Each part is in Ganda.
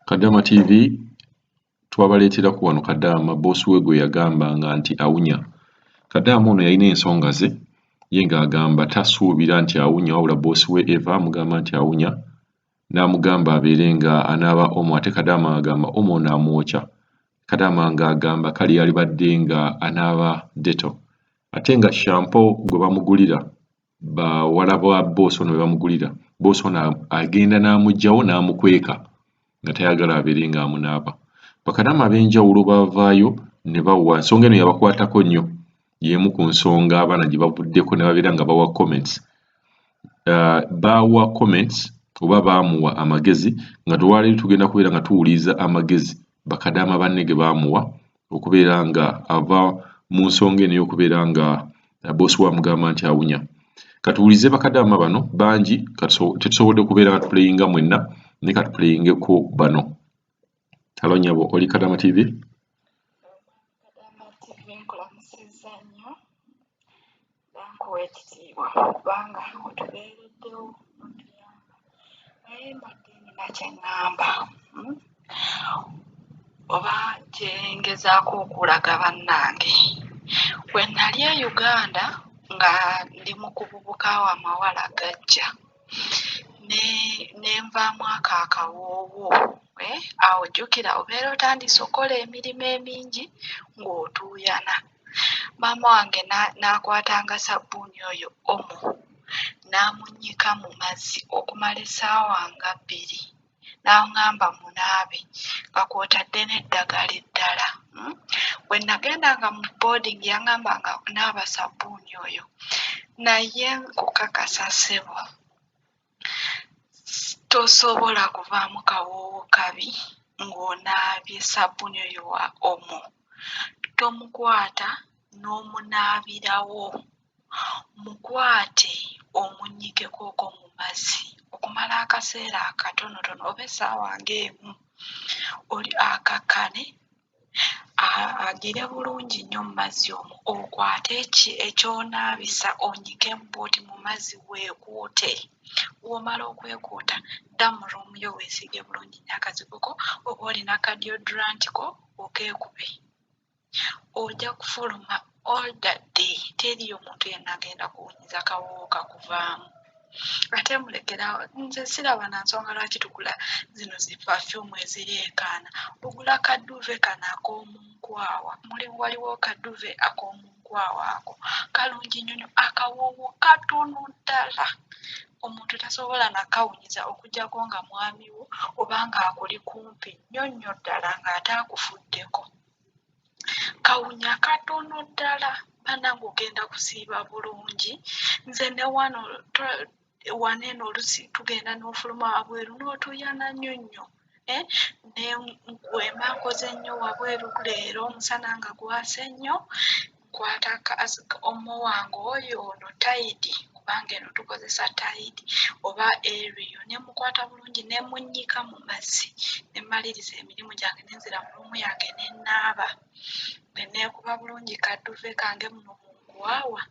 Kadama TV twabaleeterako wano Kadaama boss we gwe yagambanga nti awunya. Kadaama ono yalina ensonga ze ye ng'agamba tasuubira nti awunya wabula boss we Eva amugamba nti awunya n'amugamba abeere nga anaaba Omo ate Kadaama agamba Omo ono amwokya. Kadaama ng'agamba kale yalibadde nga anaaba Dettol ate nga shampoo gwe bamugulira bawala ba boss ono be bamugulira boss ono agenda n'amuggyawo n'amukweka nga tayagala abeere ng'amunaaba. Bakadaama ab'enjawulo baavaayo ne bawa ensonga eno yabakwatako nnyo y'emu ku nsonga abaana gye bavuddeko ne babeera nga bawa comments. Baawa comments oba baamuwa amagezi nga olwaleero tugenda kubeera nga tuwuliriza amagezi bakadaama banne ge baamuwa okubeera nga ava mu nsonga eno ey'okubeera nga boss we amugamba nti awunya. Katuwulirize bakadaama bano bangi tetusobodde kubeera nga tupuleyinga mwenna naye katupuleyingeko bano. Hello nnyabo, oli Kadama TV? Kadama TV, nkulamusizza nnyo era nkuwa ekitiibwa kubanga otubeereddewo n'otuyamba. Naye mbadde nina kye ŋŋamba, Oba kye ngezaako okulaga bannange. Bwe nali e Uganda nga ndi mu kuvubuka awo amawala gajja ne nvaamu ako akawoowo, eh, awo jjukira obeera otandise okkola emirimu emingi ng'otuuyana. Maama wange n'akwatanga sabbuuni oyo Omo n'amunnyika mu mazzi okumala essaawa nga 2 n'aŋŋamba munaabe nga kw'otadde n'eddagala eddala. Bwe nagendanga mu boarding yaŋŋambanga naaba sabbuuni oyo naye nkukakasa ssebo tosobola kuvaamu kawoowo kabi ng'onaabye sabbuuni oyo wa Omo. Tomukwata n'omunaabirawo, mukwate omunnyikeko okwo mu mazzi okumala akaseera akatonotono oba essaawa ng'emu oli akakkane agire bulungi nnyo mu mazzi omwo okwate ekyonaabisa onyikemu bw'oti mu mazzi weekuute. Bw'omala okwekuuta dda mu room yo weesiige bulungi nnyo akazigo ko oba olina ka deodorant ko okeekube. Ojja kufuluma all the day teriiyo muntu yenna agenda kuwunyiza kawoowo kakuvaamu. Ate mulekere awo nze siraba na nsonga lwaki tugula zino zi perfume ezireekaana. Ogula ka duvet kano ak'omu nkwawa muli waliwo ka duvet ak'omu nkwawa ako kalungi nnyo nnyo akawoowo katono ddala omuntu tasobola nakawunyiza okuggyako nga mwami wo oba ng'akuli kumpi nnyo nnyo ddala ng'ate akufuddeko. Kawunya katono ddala bannange ogenda kusiiba bulungi nze ne wano wano eno oluusi tugenda n'ofuluma wabweru n'otuuyana nnyo nnyo, eh, ne bwe mba nkoze nnyo wabweru leero omusana nga gwase nnyo nkwata Omo wange oyo ono Tide kubanga eno tukozesa Tide oba Ariel ne mukwata bulungi ne munnyika mu mazzi ne mmaliriza emirimu gyange ne nzira mu room yange ne nnaaba. Bwe neekuba bulungi ka duvet kange muno mu nkwawa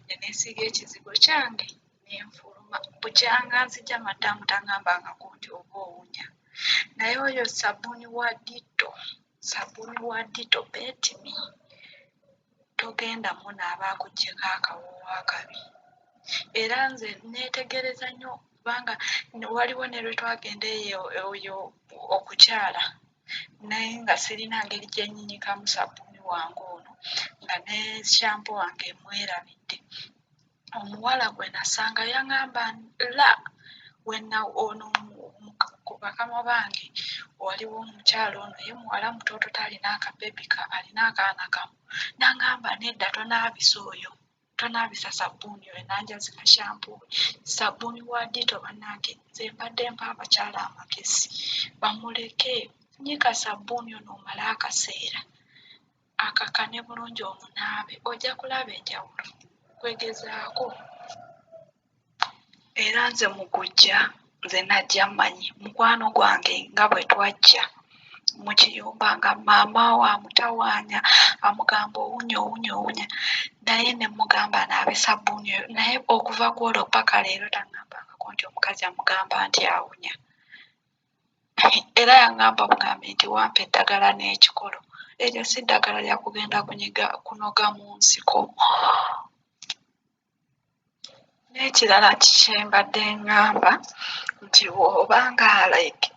ne neesiiga ekizigo kyange ne nfuluma. Bukyanga nzija madaamu taŋŋambangako nti oba owunya. Naye oyo sabbuuni wa Dettol, sabbuuni wa Dettol bet me togenda munaaba akuggyeko akawoowo akabi. Era nze neetegereza nnyo kubanga waliwo ne lwe twagenda eyo oyo okukyala naye nga sirina ngeri gye nnyinyikamu sabbuuni wange ono nga ne shampoo wange mwerabidde. Omuwala gwe nasanga yaŋŋamba la wenna ono ku bakama bange waliwo omukyala ono ye muwala mutoototo alina akabebi alina akaana kamu n'aŋŋamba nedda tonaabisa oyo tonaabisa sabbuuni oyo n'anjazika shampoo we. Sabbuuni wa Dettol bannange nze mbadde mpa abakyala amagezi bamuleke nnyika sabbuuni ono omale akaseera akakkane bulungi omunaabe ojja kulaba enjawulo gwe gezaako. Era nze mu kujja nze najja mmanyi mukwano gwange nga bwe twajja mu kiyumba nga maama we amutawaanya amugamba owunya owunya owunya naye ne mmugamba anaabe sabbuuni oyo naye okuva ku olwo ppaka leero taŋŋambangako nti omukazi amugamba nti awunya. Era yangamba bugambi nti wampa eddagala n'ekikolo. Eryo si ddagala lya kugenda kunyiga kunoga mu nsiko. N'ekirala kye mbadde ngamba nti bw'oba nga like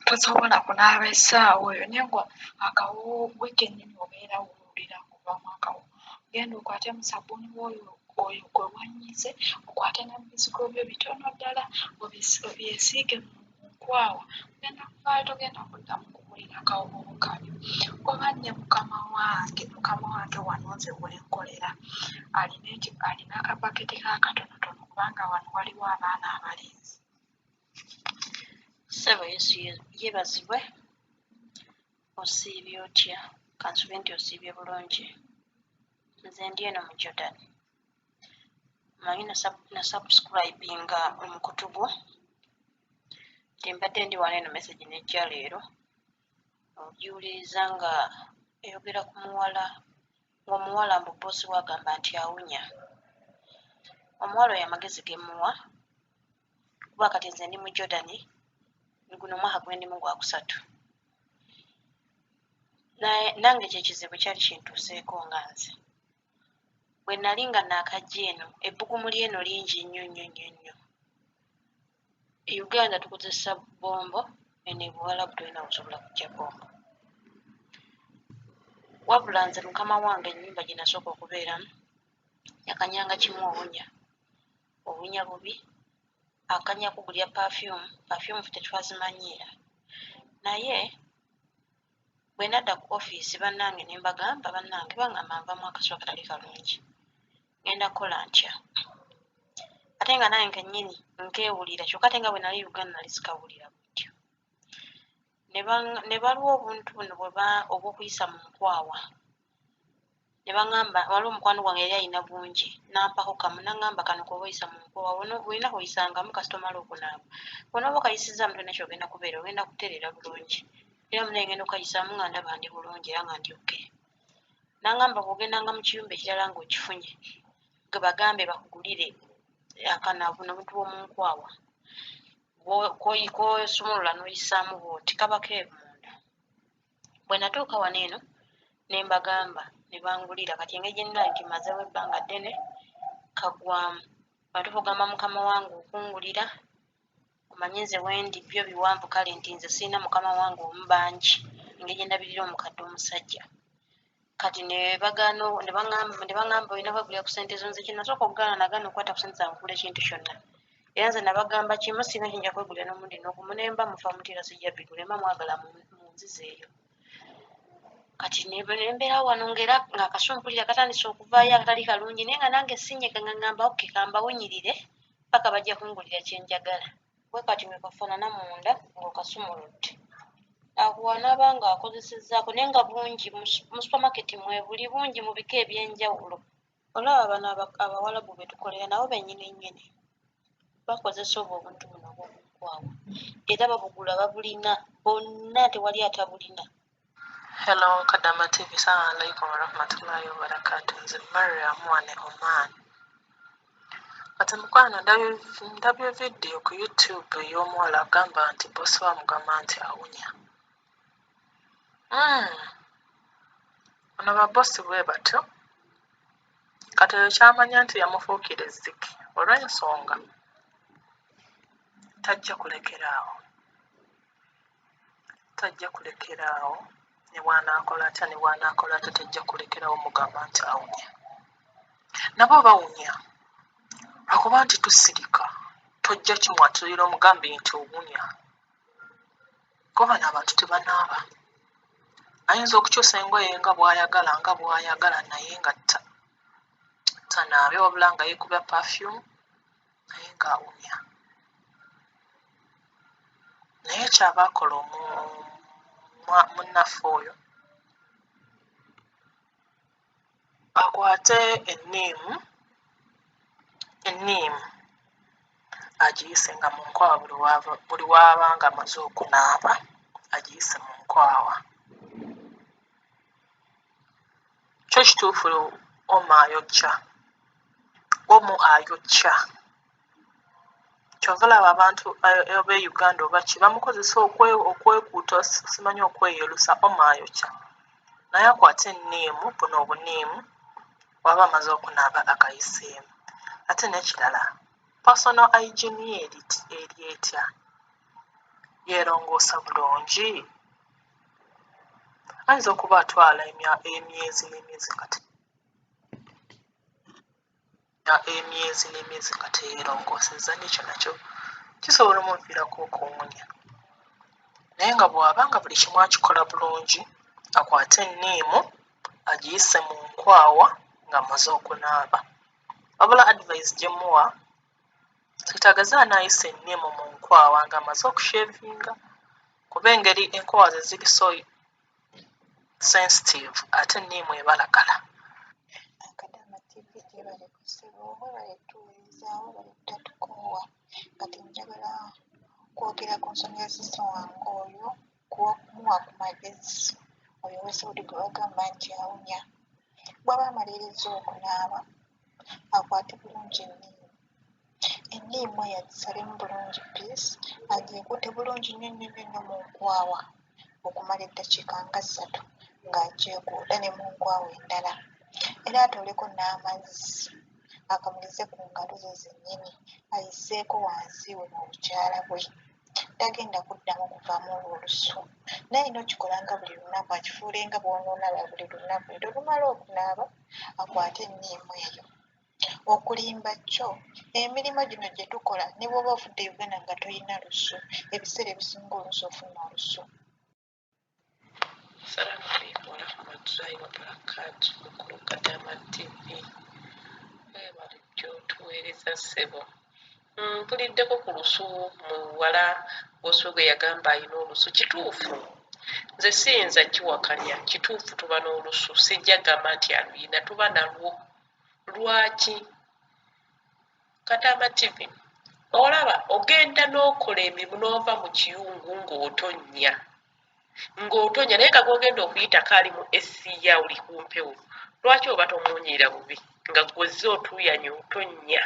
tosobola kunaaba essaawa eyo naye nga akawoowo ggwe kennyini obeera owulira ng'ovaamu akawoowo, genda okwate mu sabbuuni wo oyo oyo gwe wannyize, okwate ne mu bizigo byo bitono ddala obyesiige mu nkwawa, ogenda kuvaayo togenda kuddamu kuwulira kawoowo kabi. Oba ne mukama wange, mukama wange wano nze we nkolera alina alina akabaketi ke akatonotono kubanga wano waliwo abaana abalenzi. Ssebo Yesu yebazibwe, osiibye otya? Kansubire nti osiibye bulungi. Nze ndi eno mu Jordan. Omanyi nasubscribinga omukutu gwo nti mbadde ndi wano eno message nejja leero ogiwuliriza nga eyogera ku muwala ng'omuwala mbu bboosi we agamba nti awunya. Omuwala oyo amagezi ge mmuwa kuba kati nze ndi mu Jordan guno omwaka gwe ndimu gwa kusatu. Naye nange ekyo ekizibu kyali kintuuseeko nga nze. Bwe nali nga naakajja eno ebbugumu ly'eno lingi nnyo nnyo nnyo nnyo. E Uganda tukozesa bbombo eno e Buwalabu tolina w'osobola kuggya bbombo. Wabula nze mukama wange ennyumba gye nasooka okubeeramu yakanyanga kimu owunya, owunya bubi, akanya kugulira perfume, perfume ffe tetwazimanyiira naye bwe nadda ku ofiisi bannange ne mbagamba bannange bangamba nvaamu akasu akatali kalungi ngenda kukola ntya ate nga nange kennyini nkeewulira kyokka ate nga bwe nali Uganda nali sikawulira bwentyo ne baliwo obuntu buno obw'okuyisa mu nkwawa ne baŋŋamba waliwo mukwano gwange yali alina bungi n'ampako kamu n'aŋŋamba kano k'oba oyisa mu nkwawa olina koyisangamu kasita omala okunaaba bw'onooba okayisizzaamu tolina ky'ogenda kubeera ogenda kutereera bulungi era munaye ngenda okukayisaamu nga ndaba ndi bulungi era nga ndi okay n'aŋŋamba bw'ogendanga mu kiyumba ekirala ng'okifunye gwe bagambe bakugulire akano buno obuntu bw'omu nkwawa k'osumulula n'oyisaamu bw'oti kaba keeru munda. Bwe natuuka wano eno ne mbagamba ne bangulira kati engeri gye nnali nti mmazeewo ebbanga ddene kaggwamu. Bwe natuuka okugamba mukama wange okungulira omanyi nze wendi byo biwanvu kale nti nze sirina mukama wange omu bangi engeri gye ndabirira omukadde omusajja. Kati ne bagaana ne bangamba olina kwegulira ku ssente zo nze kye nasooka okugaana nagaana okukwata ku ssente zange okugula ekintu kyonna. Era nze nabagamba kimu sirina kye nja kwegulira n'omulundi n'ogumu ne mba mufa mutya era sijja bigula mba mwagala munzizeeyo. Kati ne mbeera wano ng'era ng'akasu mpulira katandise okuvaayo akatali kalungi naye nga nange sinyega nga ngamba okay kambawunyirire paka bajja kungulira kye njagala. Bwe kati bwe kafaanana munda ng'okasumuludde. Ako anaaba ng'akozesezzaako naye nga bungi mu supermarket mwebuli bungi mu bika eby'enjawulo. Olaba bano Abawalabu be tukolera nabo bennyini nnyini bakozesa obwo obuntu buno obw'omu nkwawa era babugula babulina bonna tewali atabulina. Hello Kadama TV, Assalamu alaikum warahmatullahi wabarakatuh. Nze Mariam wane Oman. Kati mukwano ndabye vidiyo ku YouTube ey'omuwala agamba nti bosi we amugamba nti awunya. Bano ba bosi bwe batyo. Kati oyo kyamanya nti yamufuukira ezzike olw'ensonga tajja kulekera awo. Tajja kulekera awo ne bw'anaakola atya ne bw'anaakola atya tajja kulekerawo mugamba nti awunya. Nabo bawunya lwakuba nti tusirika tojja kimwatulira omugambe nti owunya. Kuba bano abantu tebanaaba. Ayinza okukyusa engoye nga bw'ayagala nga bw'ayagala naye nga tanaabye wabula nga yeekubya perfume naye ng'awunya. Naye ky'aba akola munnaffe oyo akwate enniimu enniimu agiyise nga mu nkwawa buli w'aba ng'amaze okunaaba agiyise mu nkwawa. Kyo kituufu omo ayokya, omo ayokya. Kyova olaba abantu ab'e Uganda oba ki bamukozesa okwekuuta simanyi okweyerusa omo ayokya. Naye akwate enniimu, buno obuniimu, bw'aba amaze okunaaba akayiseemu. Ate n'ekirala, personal hygiene ye eri etya? Yeerongoosa bulungi? Ayinza okuba atwala emyezi n'emyezi nga emyezi n'emyezi nga teyeerongoosezza, n'ekyo nakyo kisobola omuviirako okuwunya. Naye nga bw'aba nga buli kimu akikola bulungi, akwate enniimu agiyise mu nkwawa ng'amaze okunaaba. Wabula advice gye mmuwa, kati ageze anaayisa enniimu mu nkwawa ng'amaze okushevinga, kuba engeri enkwawa ze ziri so sensitive ate enniimu ebalagala. Akadaama TV gyebaleko ssebo, webale tuweereza, webale butatukoowa. Kati njagala kwogera ku nsonga ya sisita wange oyo, kumuwa ku magezi oyo ow'e Saudi gwe bagamba nti awunya. Bw'aba amalirizza okunaaba, akwate bulungi enniimu. Enniimu eyo agisalemu bulungi piece, agyekuute bulungi nnyo nnyo nnyo nnyo mu nkwawa okumala eddakiika nga ssatu ng'agyekuuta ne mu nkwawa endala. Era atooleko n'amazzi akamulize ku ngalo ze zennyini ayiseeko wansi we mu bukyala bwe. Tagenda kuddamu kuvaamu olwo olusu. Naye alina okukikola nga buli lunaku, akifuule nga bw'onoonaaba buli lunaku. Era olumala okunaaba akwate enniimu eyo. Okulimba kyo emirimu gino gye tukola ne bw'oba ovudde Uganda nga tolina lusu, ebiseera ebisinga oluusi ofuna olusu. Salamu alaikum warahmatullahi wabarakatu. Mukulu Kadama TV, webale gy'otuweereza ssebo. Mpuliddeko ku lusu, muwala w'osu gwe yagamba alina olusu. Kituufu, nze siyinza kiwakanya, kituufu tuba n'olusu. Sijja gamba nti aluyina, tuba nalwo. Lwaki? Kadama TV, olaba ogenda n'okola emirimu n'ova mu kiyungu ng'otonnya ng'otonya, naye nga gw'ogenda okuyitako ali mu esiya oli ku mpewo. Lwaki oba tomuwunyirira bubi nga gw'ozze otuuyanye otonnya?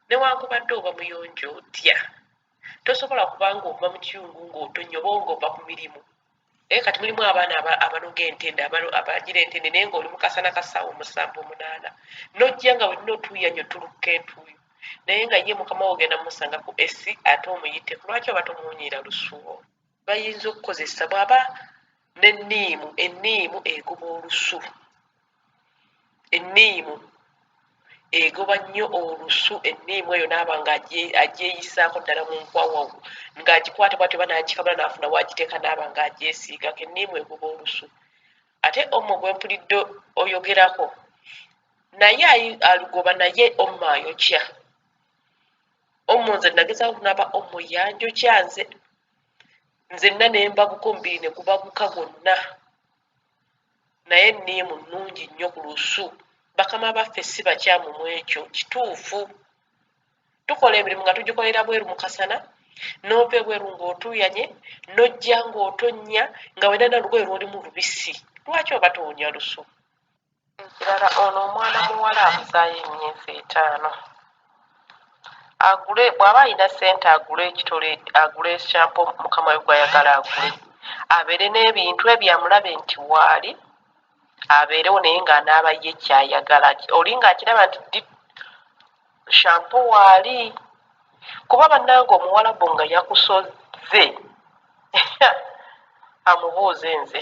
Newankubadde oba muyonjo otya, tosobola kubanga ova mu kiyungu ng'otonnya oba ng'ova ku mirimu. Naye kati mulimu abaana abanoga entende, abagira entende, naye ng'oli mu kasana ka ssaawa 7 8, n'ojja nga wenna otuuyanye otuluka entuuyo, naye nga ye mukama wo ogenda mumusanga ku esi ate omuyite. Lwaki oba tomuwunyirira lusuwo? Bayinza okukozesa bw'aba n'enniimu, enniimu egoba olusu, enniimu egoba nnyo olusu. Enniimu eyo n'aba nga agyeyisaako ddala mu nkwawa, ng'agikwata bw'atyo oba n'agikamula n'afuna w'agiteeka n'aba ng'agyesiigako. Enniimu egoba olusu. Ate omo gwe mpulidde oyogerako naye alugoba, naye omo ayokya. Omo nze nagezaako okunaaba omo yanjokya nze nzenna ne mbabuka omubiri ne gubabuka gwonna. Naye enniimu nnungi nnyo ku lusu. Bakama baffe si bakyamu mu ekyo, kituufu. Tukola emirimu nga tugikolera bweru mu kasana, n'ova ebweru ng'otuuyanye, n'ojja ng'otonnya, nga wenna n'olugoye lw'olimu lubisi. Lwaki oba towunya lusu? Ekirala, ono omwana muwala abuzaayo emyezi 5, agule bw'aba alina ssente, agule ekitole, agule shampoo mukama we gw'ayagala agule, abeere n'ebintu ebyo amulabe nti waali abeerewo, naye ng'anaaba ye ky'ayagala. Oli ng'akiraba nti di shampoo waali, kuba bannange omuwalabu nga yakusoze amubuuze nze.